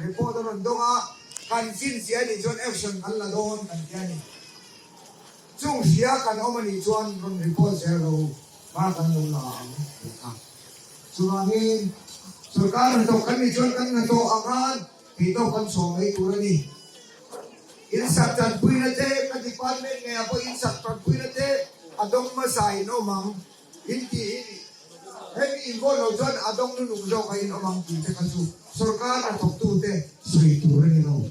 Report a rawn dawng a, kan chinchia nih chuan action kan la dawn kan ti a ni. Chung hria kan awm a nih chuan rawn report zel ro hma kan lo la ang tih kha. Chuvangin sorkar hnathawk kan nih chuan kan hnathawh ang khan theihtawp kan chhuah mai tur a ni. Insak tanpuina te ka department ngeiah pawh insak tanpuina te a dawng hmasa in awm ang in tih hi hemi invote loh chuan a dawng lutuk zawk a in awm ang tih te kha chu sorkar hnathawktute sawi tur a ni lo.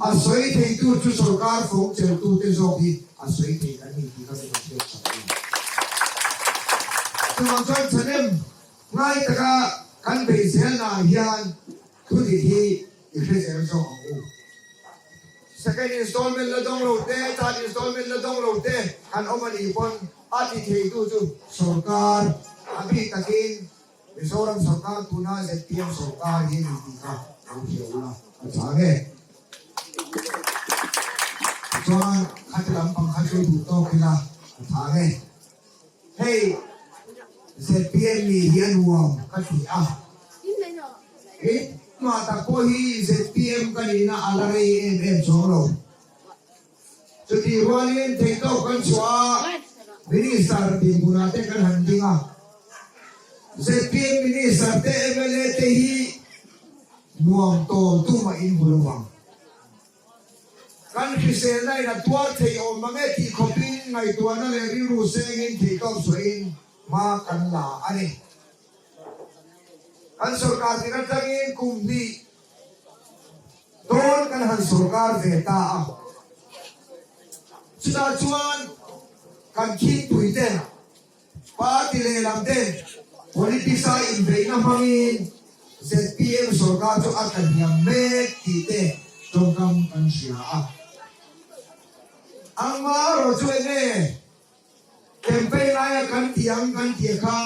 A sawi theitu chu sorkar fawng chelhtute zawk hi a sawi thei kan ni tih ka min rawn hriat chak a ni. Chuvang chuan thahnem ngai taka kan beih zelnaah hian thudik hi i hre zel zawk ang u. Second installment la dawng lo te, third installment la dawng lo te kan awm a nih pawn a ti theitu chu sorkar a bik takin Mizoram sorkar tuna zpm sorkar hi a ni tih kha lo hria ula a tha nge. Tichuan khati lampang kha chu duh tawk ila a tha nge. Hei zpm mi hi a nuam ka ti a. Keimah tak pawh hi zpm ka nihna a la rei em em chuang lo. Chutih rualin theihtawk kan chhuah a, Minister dinhmunah te kan han ding a. Zpm Minister te mla te hi nuam tawl tumah in hmu lovang. Kan hriselna in a tuar thei awm mang e tih khawpin ngaihtuahna leh rilru sengin theihtawp chhuahin hma kan la a ni. Kan sorkar tin atangin kum hnih dawn kan han sorkar ve ta a. Chutah chuan kan khingpui ten, party lehlam ten politics a inbeihna hmangin. ZPM sorkar chu a tla hniam mek tih te tawngkam kan hria a. Amaherawh chu enge campaign laia kan tih ang kan tih kha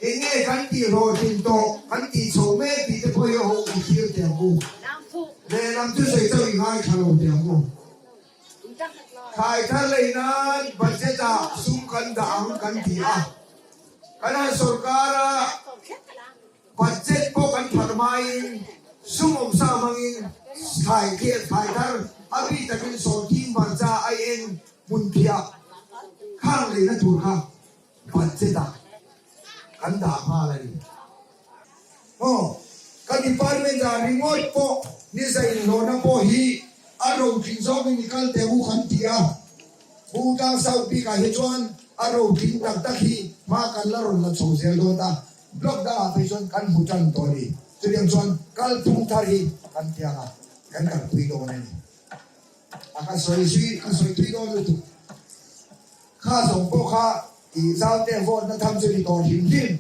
enge kan tih hlawhtlin tawh kan tih chho mek tih te pawh hi a ho i thlir teh ang u. Lehlam chu sawi chauh i ngaithla lo teh ang u. Thlai thar lei nan budget ah sum kan dah ang kan ti a, kan han sorkar a budget pawh kan pharh hmain sum awmsa hmangin thlai khiah thlai thar a bi takin sawrthing hmarcha aieng hmunphiah khang leina tur kha budget ah kan dah nghal a ni. Aw, ka department ah ringawt pawh ni za inhlawhna pawh hi a rotling zawkin i kal teh u kan ti a, Butang South bikah hi chuan a rotling tak tak hi hma kan la rawn la chho zel dawn ta, block dangah phei chuan kan hmu tan tawh a ni. Chutiang chuan kalphung thar hi kan tiang a, kan kalpui dawn a ni. A ka sawi zui, ka sawi tui dawn lutuk. Kha zawng pawh kha i zaute vote na tham chu ni tawh hlim hlim.